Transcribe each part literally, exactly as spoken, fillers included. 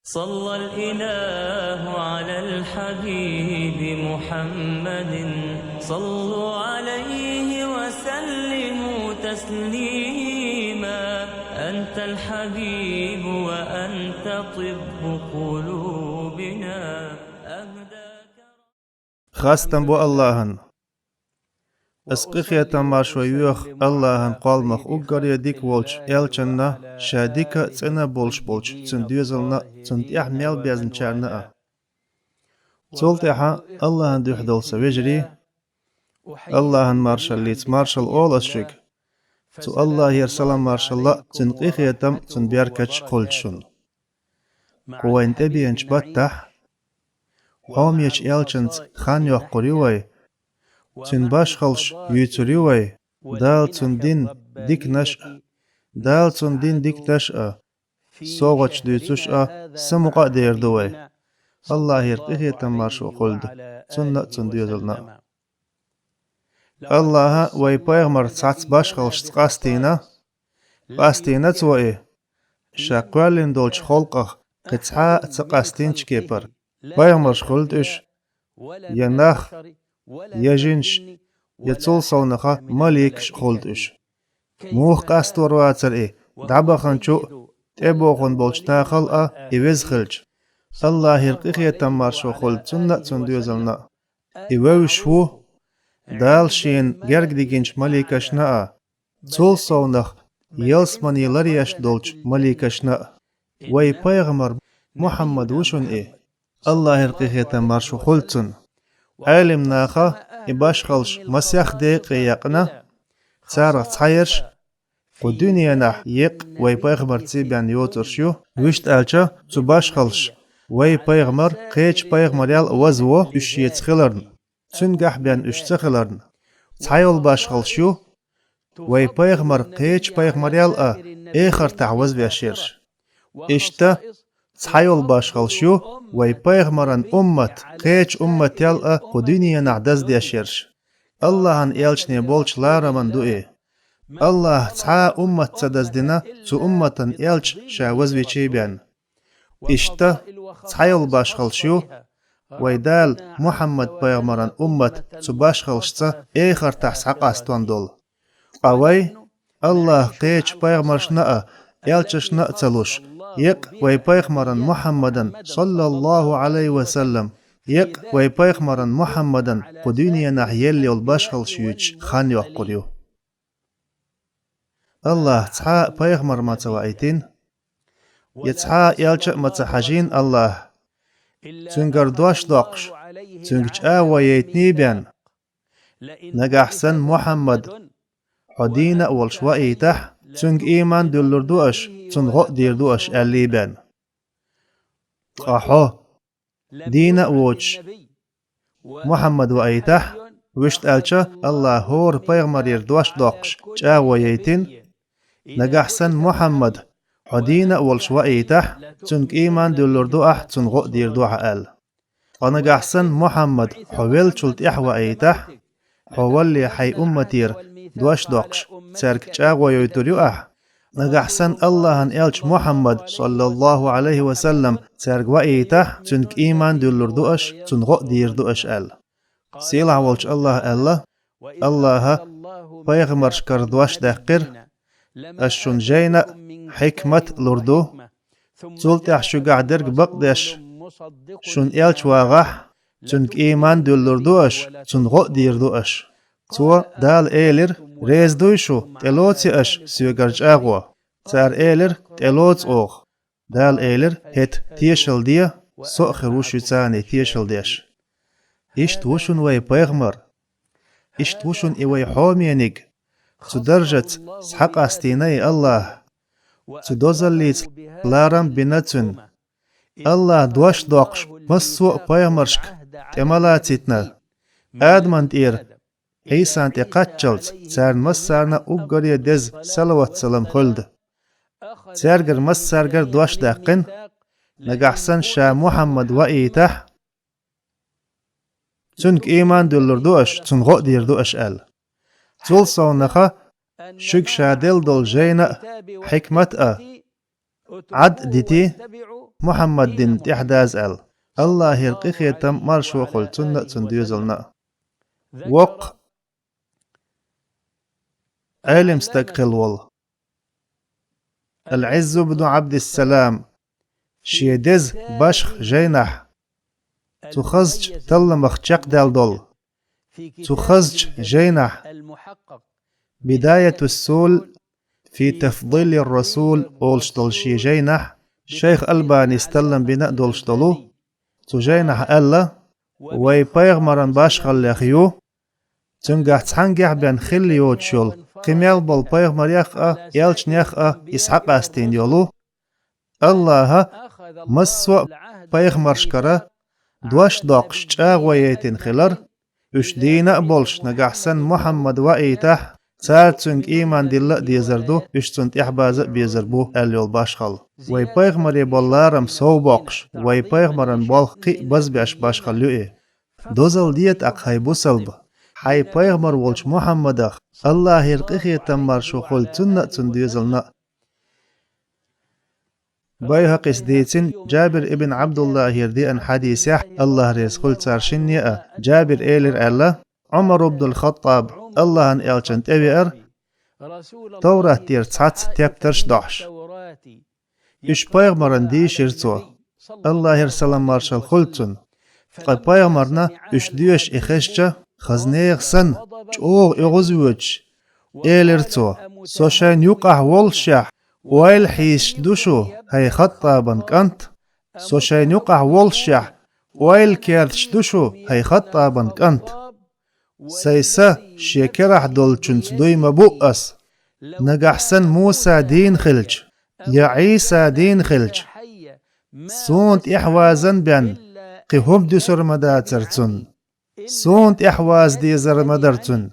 صلى الإله على الحبيب محمد. صلوا عليه وسلموا تسليما. أنت الحبيب وأنت طب قلوبنا. أهداك Хастам бу Аллахьан. Ас къинхетам маршо йоьху Аллахьан кхолламах уггаре дика волчу элчанна, ша дика а, цӀена а болуш болчу цуьнан доьзална а, цунна тӀехь мел безначарна а. Цул тӀаьхьа Аллахьан дуьхьа долу сан вежарий, Аллахьан маршаллица маршалла олу ас шуьга. Цу Аллахьера салам-маршалла а, цуьнан къинхетам а, цуьнан беркаташ а хуьлда шуна. Кху вайна тӀебеанчу баттахь хьомечу элчанца хан йоккхур ю вай, цуьнан башхаллаш юьйцур ю вай, Дала цунна дина диканаш а, Дала цунна дина диканаш а, совгӀаташ дуьйцуш а, самукъа а дер ду вай. Аллахьера къинхетам маршо хуьлда цунна а, цуьнан доьзална а. Аллахьа вай пайхамар цхьацца башхаллашца къастийна, къастийна цо и, ша кхоьллина долчу халкъах кхин цхьа а ца къастийначу кепара. Пайхамарш хуьлда уьш, я нах, я жинаш, я цул совнаха маликаш а хуьлда уьш. Муха къастор вацара и, дӀабаханчу а, тӀебохун болчу нахал а и веза хилча? Аллахьера къинхетам маршо хуьлда цунна а, цуьнан доьзална а. И вевзаш ву Дала шена герга дигинчу маликашна а, цул совнаха ялсамане ларъеш долчу маликашна а. Вай пайхамар Мухьаммад ву шуна и. Аллахьера къинхетам маршо хуьлда цунна. Ӏелам наха и башхаллаш масех декъе яькъна, царах цхьаерш кху дуьненахь еккъа вай пайхамарций бен йоцурш ю, вуьшта аьлча, цу башхаллаша вай пайхамар кхечу пайхамарел а вазво уьш шеца хиларна, цуьнгахь бен уьш ца хиларна. Цхьайолу башхаллаш ю вай пайхамар кхечу пайхамарел а эхартахь вазвеш ерш. Иштта цхьайолу башхаллаш ю вай пайхамаран уммат кхечу уммател а кху дуьненахь даздеш ерш. Аллахьан элчане болчу лараман ду и. Аллахьа цхьа а уммат ца даздина цу умматан элча ша вазвичий бен. Иштта цхьайолу башхаллаш ю вай Дала Мухьаммад пайхамаран уммат цу башхаллашца эхартахь схьакъастон долу. Ткъа вай Аллахьа кхечу пайхамаршна а, элчашна а ца луш, еккъа вай пайхамаран Мухьаммадан, саллаллаху Ӏалайхи ва саллам, еккъа вай пайхамаран Мухьаммадан кху дуьненахь елла йолу башхаллаш юьйцуш хан йоккхур ю. Аллахьа цхьа а пайхамар ма ца ваийтина, я цхьа а элча а ма ца хьажийна Аллахьа, цуьнгара дош доккхуш, цуьнга чӀагӀо яйтиний бен. Нагахь санна Мухьаммад хьо дийна а волуш ваийтахь, цуьнга ийман дуьллур ду аша, цунна гӀо а дийр ду аша аьллий бен. Ткъа хьо дийна а воцуш Мухьаммад ваийтахь, вуьшта аьлча, Аллахьа хӀора пайхамарера дош доккхуш чӀагӀо яйтина, нагахь санна Мухьаммад хьо дийна а волуш ваийтахь, цуьнга ийман дуьллур ду ахь, цунна гӀо а дийр ду ахь аьлла. Ткъа нагахь санна Мухьаммад хьо веллачул тӀаьхьа ваийтахь, хьо валале хьайн умматера дош доккхуш, цаьрга чӀагӀо йойтур ю ахь, нагахь санна Аллахьан элча Мухьаммад, саллаллаху Ӏалайхи ва саллам, цаьрга ваийтахь, цуьнга ийман дуьллур ду аша, цунна гӀо а дийр ду аша аьлла. Сийлахь волчу Аллахьа аьлла: Аллахьа пайхамаршкара дош даьккхира, ас шуна жайна а, хьикмат а лур ду. Цул тӀаьхьа шуьгахь дерг бакъдеш шуна элча вагӀахь, цуьнга ийман дуьллур ду аша, цунна гӀо а дийр ду аша. Цо, Дала элира: «Реза дуй шу, тӀелоций аша соьгара чӀагӀо?» Цара элира: «ТӀелоцу оха». Дала элира: «ХӀета тешалла де, со а хир ву шуьца тешалла деш». Иштта ву шуна вай пайхамар. Иштта ву шуна и вай хьомениг. Цу даржаца схьакъастийна и Аллахьа. Цу дозаллица ларам а бина цуьнан. Аллахьа дош доккхуш массо а пайхамаршка тӀе ма лацийтина. Адаман тӀера Ӏийсан тӀе кхаччалц царна массарна а уггаре деза салават-салам хуьлда. Цаьргара массаьргара дош даьккхина, нагахь санна ша Мухьаммад ваийтахь, цуьнга ийман дуьллур ду аша, цунна гӀо а дийр ду аша аьлла. Цул совнаха шуьга ша делла долу жайна а, хьикмат а Ӏад а дитий, Мухьаммад дин тӀехь даза аьлла. Аллахьера къинхетам, маршо а хуьлда цунна а, цун доьзална а. Воккха Ӏелим стаг хилла волу. Ал-Ӏизз ибн Ӏабдиссалам, шен деза башха жайнахь, цу хазачу талламах чекхдаьлла долу, цу хазачу жайнахь, «Бидаятус-сул фи тафдилир-расул» олуш долу шен жайнахь, шайх Албанис таллам бина а долуш долу, цу жайнахь аьлла: «Вай пайхамаран башхаллех ю, цуьнгахь цхьаьнгахь бен хилла йоцуш йолу, кхин мел болу пайхамарех а, элчанех а и схьакъастийна йолу. Аллахьа массо а пайхамаршкара дош доккхуш чӀагӀо яйтина хилар, уьш дийна а болуш, нагахь санна Мухьаммад ваийтахь, цара цуьнга ийман дилла а дезар ду, уьш цунна тӀаьхьабаза а безар бу», аьлла йолу башхалла. Вай пайхамаре болу ларам сов боккхуш, вай пайхамаран болх кхин а базбеш башхалла ю и. Дозалла де тӀаккха, хӀай бусалба, хьайн пайхамар волчу Мухьаммадах, Аллахьера къинхетам, маршо хуьлда цунна а, цун доьзална а. Байхьакъис дийцина Джабир ибн Ӏабдуллахьера деана хьадисехь, Аллахь реза хуьлда царна шинна а, Джабира элира аьлла: Ӏумар ибн ал-Хаттаб Аллахьан элчанна тӀевеара, Товратера цхьацца тептарш а дохьуш. Уьш пайхамарна дийшира цо, Аллахьера салам-маршалла хуьлда цунна. Ткъа пайхамарна уьш доьшуш и хезча, хаза нехан санна, чӀогӀа оьгӀазвоьдуш, элира цо: «Со шайна юкъахь воллушехь, ойла хьийсаш ду шу, хӀай Хаттабан кӀант! Со шайна юкъахь воллушехь, ойла керташ ду шу, хӀай Хаттабан кӀант! Сайн са шен керахь долчуьнца дуй ма бу ас. Нагахь санна Муса дийна хилча, я Ӏийса дийна хилча, суна тӀаьхьавазан бен кхин хӀума дуьсур ма дацара цунна. Суна тӀаьхьаваза дезар ма дара цунна.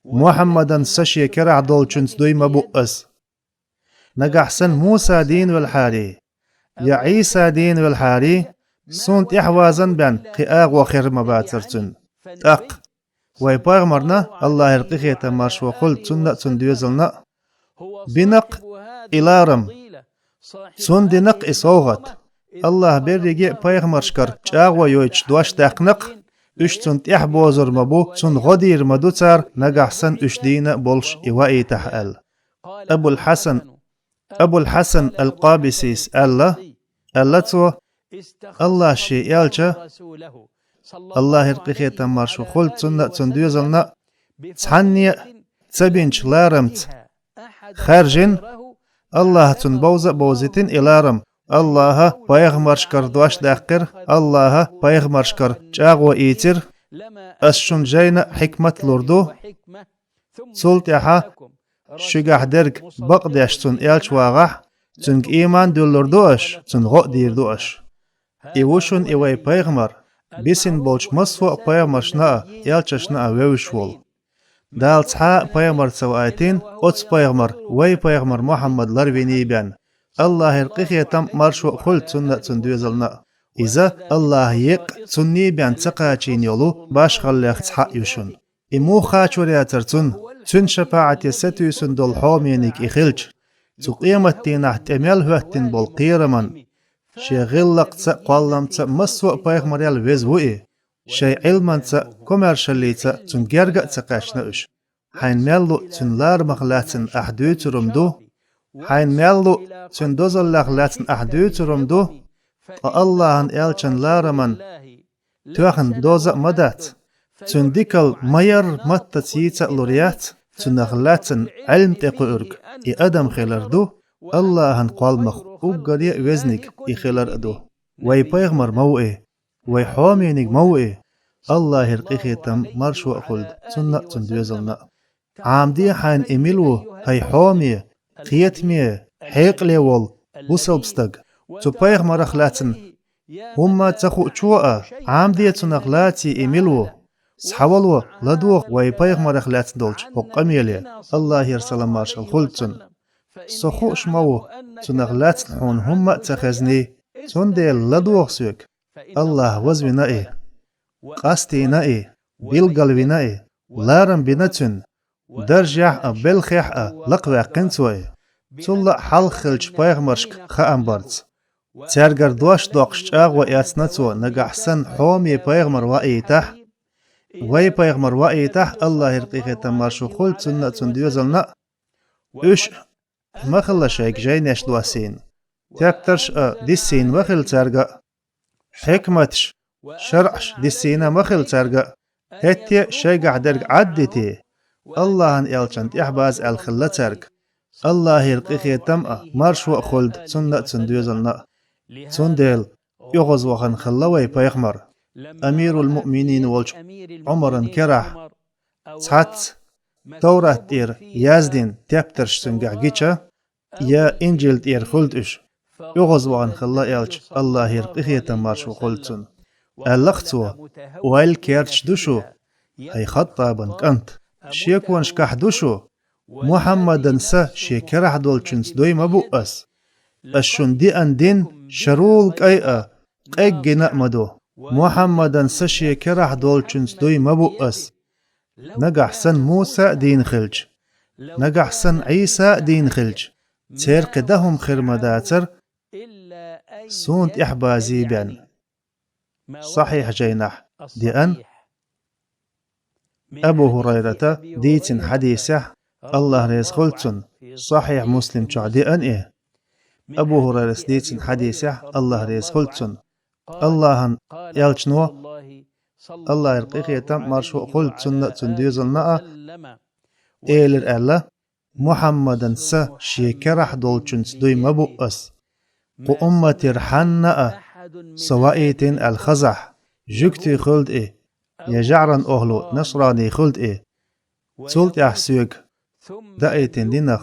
Мухьаммадан са шен керахь долчуьнца дуй ма бу ас. Нагахь санна Муса дийна велхьарий, я Ӏийса дийна велхьарий, суна тӀаьхьавазан бен кхин агӀо хир ма бацара цунна». ТӀаккха вай пайхамарна, Аллахьера къинхетам, маршо хуьлда цунна а, цун доьзална а, бина-кх и ларам, цунна дина-кх и совгӀат. Аллахьа берриге а пайхамаршкара чӀагӀо йойтуш дош даьккхина-кх, уьш цунна тӀаьхьабозур ма бу, цунна гӀо дийр ма ду цара, нагахь санна уьш дийна а болуш и ваийтахь аьлла. Абул-Хьасан, Абул-Хьасан ал-Къабисис аьлла, аьлла цо: Аллахьа шен элча, Аллахьера къинхетам, маршо хуьлда цунна а, цун доьзална а, цхьанне а ца бинчу ларамца хаьржина, Аллахьа цунна бовза а бовзийтина и ларам, Аллахьа пайхамаршкара дош даьккхира, Аллахьа пайхамаршкара чӀагӀо ийцира. Ас шуна жайна а хьикмат лур ду. Цул тӀаьхьа шуьгахь дерг бакъдеш цунна элча вагӀахь, цуьнга ийман а дуьллур ду аш, цунна гӀо а дийр ду аш. И ву шуна и вай пайхамар, бисина болчу массо а пайхамаршна а, элчанашна а вевзаш волу. Дала цхьа а пайхамар ца ваийтина оцу пайхамара, вай пайхамар Мухьаммад ларвиний бен, Аллахьера къинхетам а, маршо а хуьлда цунна а, цун доьзална а. Иза Аллахьа еккъа цунний бен ца кхачийна йолу башхаллех цхьаъ ю шуна. И муха кхачор яцара цунна? Цуьнан шапаӀате сатуьйсун долу хьомениг и хилча, цу къематдийнахь тӀе мел хӀоьттина болу кхераман, шен гӀиллакхца а, кхолламца а массо а пайхамарел веза ву и, шайн Ӏилманца а, комаьршаллица а цуьнан герга а ца кхаьчна уьш. Хьайна мел луъ цуьнан ларамах лаьцна ахь дуьйцург ду? Хьайна мел луъ цуьнан дозаллех лаьцна ахь дуьйцург ду? Ткъа Аллахьан элчан лараман тоьхна доза а ма дац. Цуьнан дикал ма-ярра маттаца йийца а лур яц, цунах лаьцна Ӏилма тӀекхуьург и адам хилар ду, Аллахьан кхолламах уггаре а везниг и хилар а ду. Вай пайхамар ма ву и, вай хьомениг ма ву и, Аллахьера къинхетам, маршо а хуьлда цунна а, цун доьзална а. Ӏамаде хьайна и мила ву, хӀай хьоме, кхетаме, хьекъале волу бусалба стаг. Цу пайхамарах лаьцна хӀумма ца хуучо а, Ӏамаде цунах лаций и мила ву. Схьавало, ладогӀа вай пайхамарах лаьцна долчу хӀокху къамеле, Аллахьера салам-маршалла хуьлда цунна. Со хууш ма ву цунах лаьцна хьуна хӀумма а ца хезний, цундела ладогӀа соьга. Аллахьа вазвина и, къастийна и, билгалвина и, ларам бина цуьнан, даржехь а, белхехь а лакхаваьккхина цо и, цул а хьалха хиллачу пайхамаршка хаам барца. Цаьргара дош доккхуш чӀагӀо эцна цо, нагахь санна хьоме пайхамар ваийтахь, вай пайхамар ваийтахь, Аллахьера къинхетам маршо хуьлда цунна а, цун доьзална а. Уьш ма хилла шайга жайнеш доссийна, тептарш а диссийна ма хилла цаьрга а, хьикматаш, шарӀаш диссийна ма хилла цаьрга а, хӀетте а шайгахь дерг Ӏад а дитий, Аллахьан элчанна тӀехьабаза аьлла хилла цаьрга. Аллахьера къинхетам а, маршо а хуьлда цунна а, цун доьзална а. Цундела оьгӀазвахана хилла вай пайхамар, амирул-муъминин волчу Ӏумаран керахь, цхьацца Товрат тӀера яздина тептарш цуьнгахь гича, я Инжил тӀера хуьлда уьш, оьгӀазвахана хилла аьлча, Аллахьера къинхетам маршо хуьлда цунна. Аьлла-кх цо: «Ойла керташ ду шу, хӀай Хаттабан кӀант! Шеконашкахь ду шу, Мухьаммадан са шен керахь долчуьнца дуй ма бу ас. Ас шуна деана дин шарул кӀай а, къеггина а ма ду. Мухьаммадан са шен керахь долчуьнца дуй ма бу ас. Нагахь санна Муса а дийна хилча, нагахь санна Ӏийса а дийна хилча, церан кхин дан хӀума хир ма дацара, суна тӀехьабазий бен». Сахьихь жайнахь деана. Абу ХӀурайрата дийцина хьадисехь, Аллахь реза хуьлда цунна, Сахьихь Муслим чохь деана и. Абу ХӀурайрас дийцина хьадисехь, Аллахь реза хуьлда цунна, Аллахьан элчано, Аллахьера къинхетам а, маршо а хуьлда цунна а, цун доьзална а, элира аьлла: «Мухьаммадан са шен керахь долчуьнца дуй ма бу ас. Кху умматера хьанна а со ваийтина аьлла хазахь, жуьгти хуьлда и, я жаӀран охӀлу, насрани хуьлда и. Цул тӀаьхьа соьга даийтина динах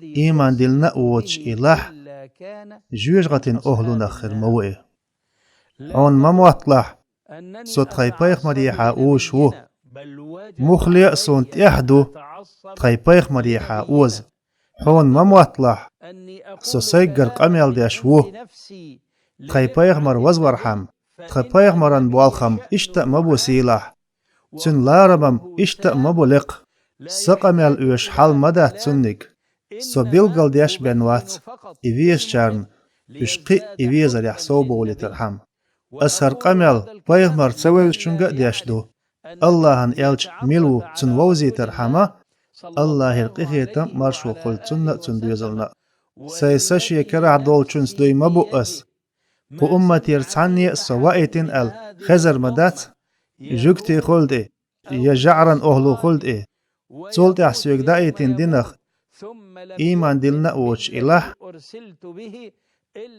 ийман диллина а воцуш и лахь, жоьжахатин охӀлунах хир ма ву и. Хьуна ма мотталахь, со тхайн пайхамарехьа вузуш ву. Муххале а суна тӀехь ду тхайн пайхамарехьа оза. Хьуна ма мотталахь, со сайгара къамел деш ву. Тхайн пайхамар вазвархьама, тхан пайхамаран болх-м иштта а ма бу сийлахь, цуьнан ларам-м иштта а ма бу лекха. Сан къамел оьшуш хьал ма дац цунниг. Со билгалдеш а бен вац и везачарна, уьш кхин а и везарехь совбовлийтархьама. Ас хӀара къамел пайхамар ца вевзачуьнга а деш ду, Аллахьан элча мила ву цунна вовзийтархьама, Аллахьера къинхетам а, маршо а хуьлда цунна а, цун доьзална а. Сайн са шен керахь долчуьнца дуй ма бу ас. Кху умматера цхьанне а со ваийтина аьлла хезар ма дац, жуьгти хуьлда и, я жаӀран охӀлу хуьлда и. Цул тӀаьхьа соьга даийтина динах ийман диллина а воцуш и лахь,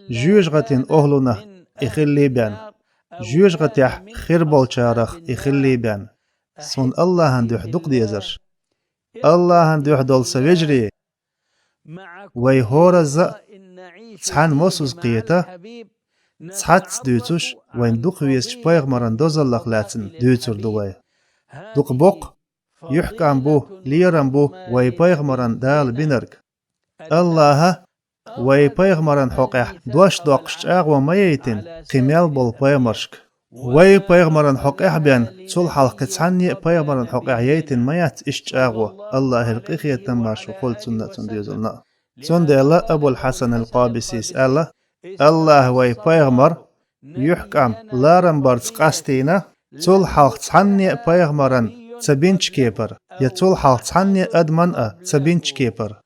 жоьжахатин охӀлунах и хиллий бен, жоьжахатехь хир болчарах и хиллий бен. Суна Аллахьан дуьхьа дукха дезарш. Аллахьан дуьхьа долу сан вежарий, вай хӀоразза а цхьаьна мосазза кхета, цхьацца дуьйцуш, вайн дукха везачу пайхамаран дозаллах лаьцна дуьйцур ду вай. Дукха боккха, юьхькӀам бу, лерам бу вай пайхамаран Дала бинарг. Аллахьа вай пайхамаран хьокъехь дош доккхуш чӀагӀо ма яйтина кхин мел болу пайхамаршка. Вай пайхамаран хьокъехь а бен, цул хьалха кхин цхьанне а пайхамаран хьокъехь яйтина ма яц иштта чӀагӀо, Аллахьера къинхетам а, маршо а хуьлда цунна а, цун доьзална а. Цундела Абул-Хьасан ал-Къабисис аьлла: Аллахьа вай пайхамар юьхькӀам, ларам барца къастийна, цул хьалха цхьанне а пайхамаран ца бинчу кепара, я цул хьалха цхьанне а адаман а ца бинчу кепара.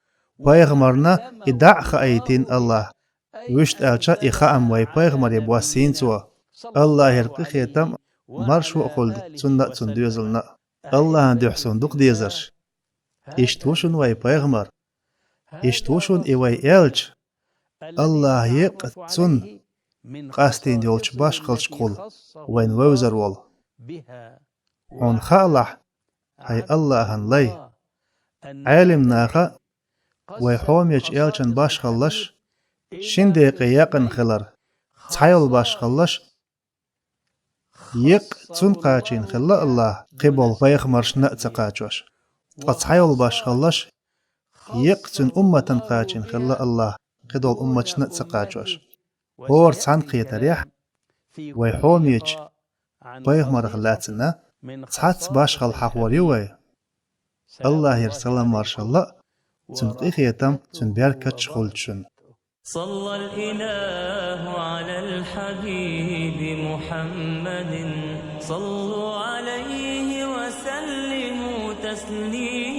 Пайхамарна и дӀа а хаийтина Аллахьа, вуьшта аьлча, и хаам вай пайхамаре боссийна цо. Аллахьера къинхетам а, маршо а хуьлда цунна а, цун доьзална а. Аллахьан дуьхьа суна дукха дезарш. Иштта ву шуна вай пайхамар. Иштта ву шуна и вай элча. Аллахьа еккъа цунна къастийна йолчу башхаллашкахула вайна вевзар волу. Хьуна хаалахь, хьайн Аллахьан лай, Ӏелим наха а, вай хьомечу элчан башхаллаш шин декъе яькъина хилар, цхьайолу башхаллаш еккъа цунна кхачийна хилла Аллахьа, кхин болу пайхамаршна а ца кхачош. Ткъа цхьайолу башхаллаш еккъа цуьнан умматана кхачийна хилла Аллахьа, кхин долу умматашна а ца кхачош. ХӀора цхьаьна кхетарехь, вай хьомечу пайхамарах лаьцна цхьацца башхалла хьахор ю вай. Аллахьера салам-маршалла а, цуьнан къинхетам а, цуьнан беркаташ а хуьлда шуна. صلى الإله على الحبيب محمد، صلوا عليه وسلموا تسليما.